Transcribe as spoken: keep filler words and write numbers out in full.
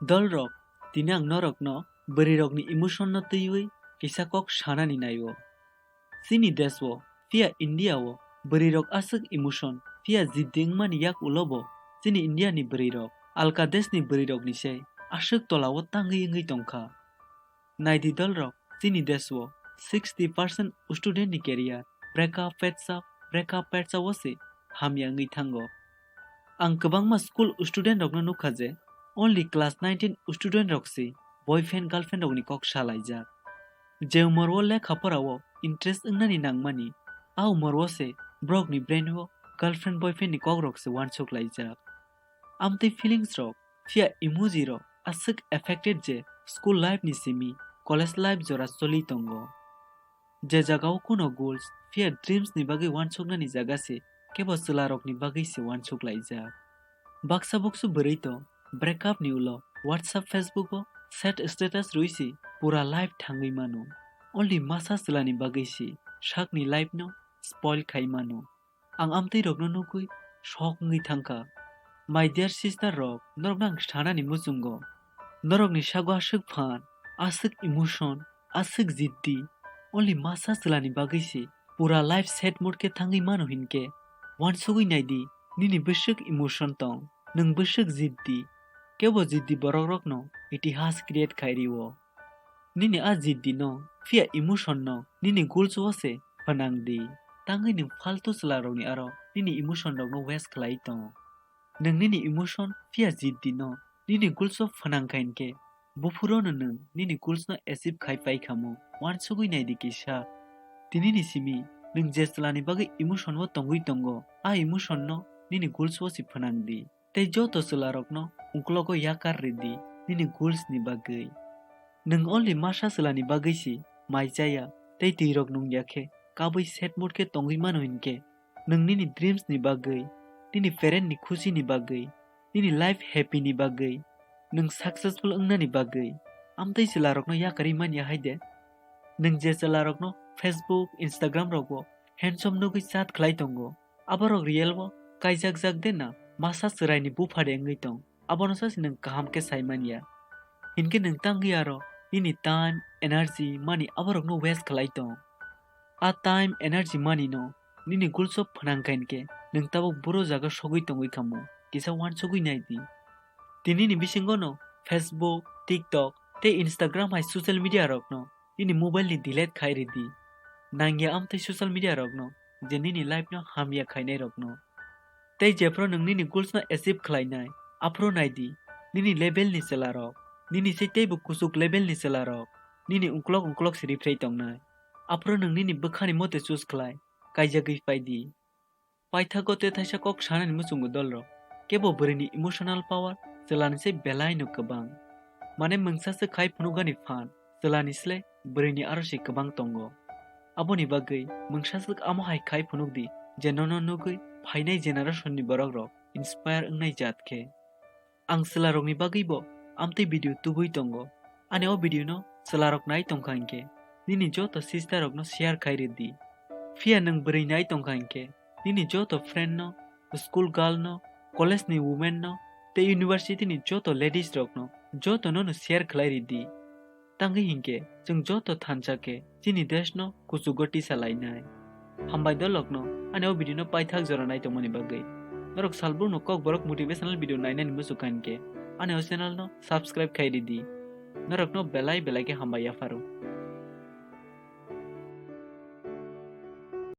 Dolrok, tini ang norokno bwrwirokni emotion no twiwi kisa kok sanani naio. Chini desh o, phiya India o, bwrwirok aswk emotion, phiya jiddi wngmani yak ulo bo chini India ni bwrwirok alka desh ni bwrwirokni se aswk tola o tangwi wngwi tongkha. Naidi dolrok, chini desh o sixty percent student ni career breakup, patch up, breakup, patch up o se hamya wngwi thango. Ang kwbangma school student rokno nukha je only class nineteen student rok se boyfriend girlfriend rokni kok salaijak. Je umor o lekha pora o interest wngnani nangmani, a umor o se borokni brain o girlfriend boyfriend ni kok rok se uansuk laijak. Amtwi feelings rok, phiya emoji rok aswk affected je school life ni simi college life jora choli tongo. Je jaga o kuno goals, phiya dreams ni bagwi uansuknani jaga se kebo chwla rokni bagwi se uansuk laijak. Baksa buksu bwrwi to breakup ni ulo WhatsApp, Facebook o sad status rwi se pura life thangwi mano. Only masa chwla ni bagwi se sakni life no spoil khai mano. Ang amtwi rokno nugwi sok wngwi thangkha. My dear sister rok, norokno ang sanani muchungo. Norokni sago aswk phan, aswk emotion, aswk jiddi, only masa chwlani bagwi se pura life sad mood khe thangwi mano hinkhe, uansugwi naidi, nini bwswk emotion tong, nwng bwswk jiddi. Kebo jiddi borok rokno itihas create khai rio. Nini a jiddi no, phiya emotion no, nini goals o se phanang di. Tangwi nwng faltu chwla rokni aro nini emotion rokno waste khlai tong. Nwng nini emotion phiya jiddi no nini goals o phanang kha hinkhe, buphuru no nwng nini goals no achieve khai pai kha mu, uansugwi nai di kisa. Tini ni simi nwng je chwla ni bagwi emotion o tongwi tongo, a emotion no nini goals o se phanang di. Tei joto chwla rokno uklogo yakar ridi nini goals ni bagwi. Nwng only masa chwla ni bagwi se mai chaya tei twi rok nung ya khe, kabwi sad mood khe tongwi mano hinkhe, nwng nini dreams ni bagwi, nini parent ni khusi ni bagwi, nini life happy ni bagwi, nwng successful wngnani bagwi amtwi chwla rokno yakarwi manya hai de? Nwng je chwla rokno Facebook, Instagram rogo handsome nugwi chat khlai tongo, aborok real o kaijakjak de na masa chwraini bupha de wngwi tong, abono sa se nwng kaham khe sai manya. Hinkhe nwng tangwi aro nini time, energy, money aborokno waste khlai tong. A time, energy, money no nini goals o phnang kha hinkhe nwng tabuk buro jaga sogwi tongwi khamu, kisa uansugwi nai di. Tini ni bisingo no Facebook, TikTok tei Instagram hai social media rokno nini mobile ni delete khai ridi. Nangya amtwi social media rokno, je nini life no hamya khainai rokno. Tei jephru nwng nini goals no achieve khlainai, aphru nai di, nini level ni chwla rok, nini se teibo kuchuk level ni chwla rok, nini uklok uklok se riphrei tongnai. Aphru nwng nini bwkhani mote choose khlai, kaijagwi pai di. Paithago tei thaisa kok sanani muchungo dolrok, kebo bwrwini emotional power chwlani se belai no kwbang. Mane mungsa se khai phunukgani phan, chwlani sle bwrwini aro se kwbang tongo. Aboni bagwi mungsa swk amo hai khai phunuk di je nono nugwi phainai generation ni borok rok inspire wngnai jat khe. Ang chwla rokni bagwi bo amtwi video tubui tongo. Ani o video no chwla rok nai tongkha hinkhe, nini joto sister rokno share khai ridi. Phiya nwng bwrwi nai tongkha hinkhe, nini joto friend no, school girl no, college ni women no, tei university ni joto ladies rokno, joto no no share khlai ridi. Tangwi hinkhe, chwng joto thansa khe chini desh no kuchugo tisa lainai. Hambai dolokno ani o video no paithak jora nai tongmani bagwi. Norok salbrum no Kokborok motivational video nainani muchukha hinkhe ani o channel no subscribe khai ridi. Norokno belai belai khe hambai yapharo.